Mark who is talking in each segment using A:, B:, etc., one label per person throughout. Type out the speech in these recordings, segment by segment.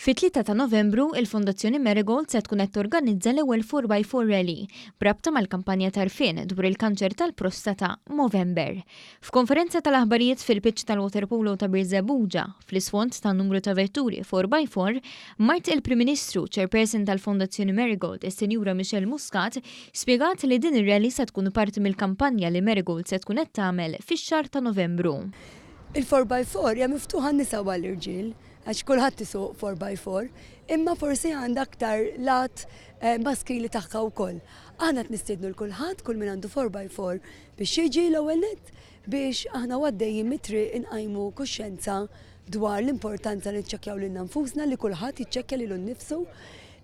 A: Fit-3 ta' Novembru, il-Fondazzjoni Marigold se tkun qed torganizza l-ewwel 4x4 Rally b'rabta mal-kampanja t'għarfien dwar il-kanċer tal-prostata Movember. F'konferenza tal-aħbarijiet fil-pitch tal-waterpolo ta' Birżebbuġa, fl-isfond ta' numru ta' vetturi 4x4, mart il-Prim Ministru, Chairperson tal-Fondazzjoni Marigold, is-Sinjura Michelle Muscat, spjegat li din ir-rally se tkun parti mill-kampanja li Marigold se tkun qed tagħmel fix-xahar ta' Novembru.
B: Il-4x4 hija miftuħa għan-nisa u għall-irġiel. Għax kulħadd isuq 4x4, imma forsi għandha aktar lat maskili tagħha wkoll. Aħna qed nistiednu 'l kulħadd, kull min għandu 4x4 biex jiġi l-ewwel nett biex aħna u għaddejjin mit-triq inqajmu kuxjenza dwar l-importanza li niċċekkjaw lilna nfusna, li kulħadd jiċċekkja lilu nnifsu,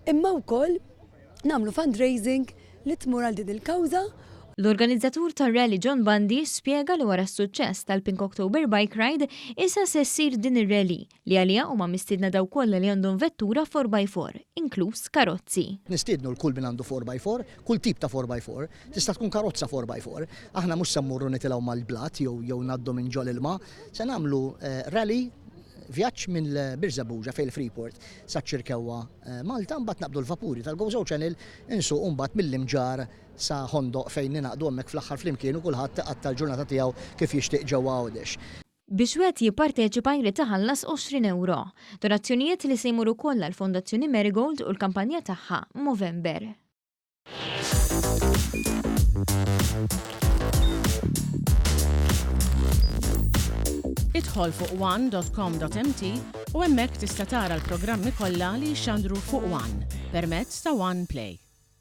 B: imma wkoll nagħmlu fundraising li tmur għal din il-kawża.
A: L-organizzatur tar-rally John Bundy spjega li wara s-suċċess tal-Pink October Bike Ride, issa se ssir din ir-rally li għaliha huma mistiedna dawk kollha li għandhom vettura 4x4, inkluż karozzi.
C: Nistiednu 'l kull min għandu 4x4, kull tip ta' 4x4, tista' tkun karozza 4x4. Aħna mhux se mmorru nitilgħu mal-blat jew jew ngħaddu minn ġol-ilma, se nagħmlu rally, vjaġġ minn Birżebbuġa fejn il-Freeport saċ-Ċirkewwa Malta, mbagħad naqbdu l-vapuri tal-Gozo Channel, insuqu mbagħad mill-Imġarr sa Ħondoq fejn ningħaqdu hemmhekk fl-aħħar flimkien u kulħadd iqatta' l-ġurnata tiegħu kif jixtieq ġewwa Għawdex.
A: Biex wieħed jipparteċipa jrid iħallas 20 ewro. Donazzjonijiet li se jmorru kollha għall-Fondazzjoni Marigold u l-kampanja tagħha Movember.
D: Idħol fuq one.com.mt u hemmhekk tista' tara l-programmi kollha li jixxandru fuq One permezz ta' One Play.